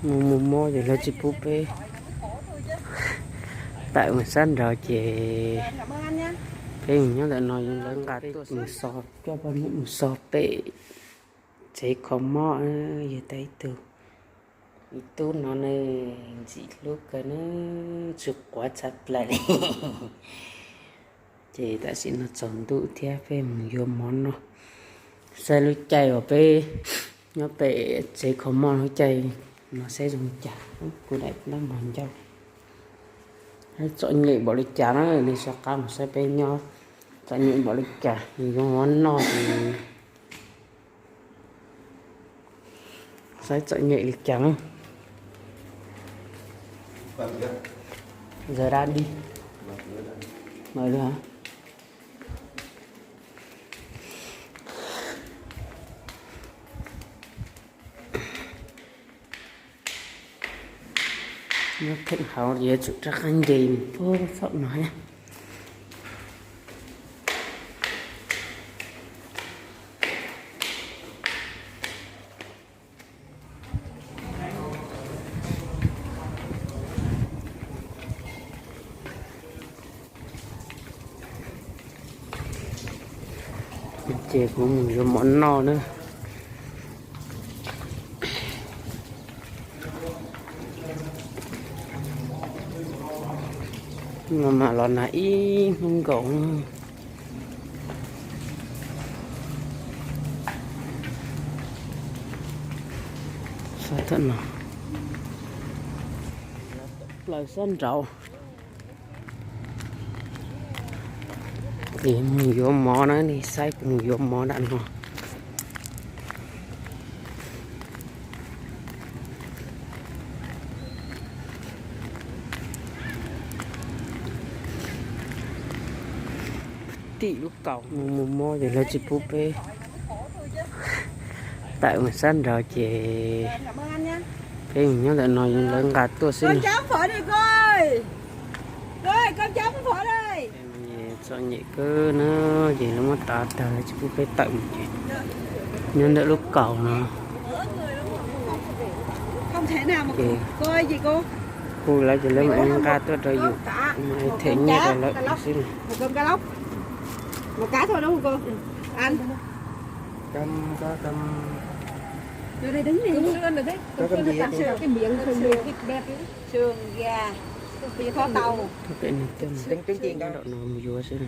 Mus mus mob ces lawv tsis pub peb tawm mus sab nraud ces peb mus nyob ntawm no, lawv nqa tuaj mus so, coj poj niam mus so pem tsev kho mob. Yog tau ib tug, ib tug no ne, ntxim hlub kawg na, tsis quav tshaj plaws li. Ces tam sim no tsaus ntuj thiab, peb mus yuav mov noj, saib lub caij uas peb nyob pem tsev kho mob lub caij no saib zoo li cas. Kuv daim ntaub mov ncauj, saib txom nyem npaum li cas na, nej soj qab mus saib peb nyob txom nyem npaum li cas. Mus yuav mov noj ces saib txom nyem li cas na. Giờ ra đi. Mở rồi hả? Nyob theem hauv yuav tsum rov qab nce mus puag saum no thiab. Ces kuv mus yuav mov noj na. No mam los nag ib hnub nkaus. Sab thawj no, plaws sab nraud. Ces mus yuav mov na, nej saib kuv mus yuav mov nram no. Tim lub kaus mus mus mob ces lawv tsis pub peb tawm mus sab nraud ces peb mus nyob ntawm no, lawv nqa tuaj xwb. Txom nyem kawg na, ces lawv muab tav tag lawv tsis pub peb tawm mus ces nyob ntawm lub kaus no. Ces hu lawv ces lawv mam nqa tuaj rau yus, mam them nyiaj rau lawv xwb. Ntawm no mus yuav xwb,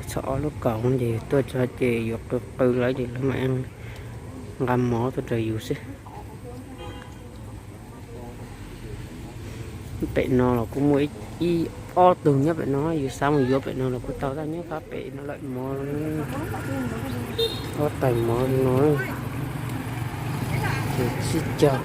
txog ob lub kaus ces tuaj txog ces yuav qw qw lawv ces lawv mam nqa mov tuaj rau yus xwb. Pem no los kuj muaj ib ob tug nyob pem no, yus xav mus yuav pem no los kuj tau, tab nyob phab pem no lawm mov, ob tais mov no, ces tsib caug.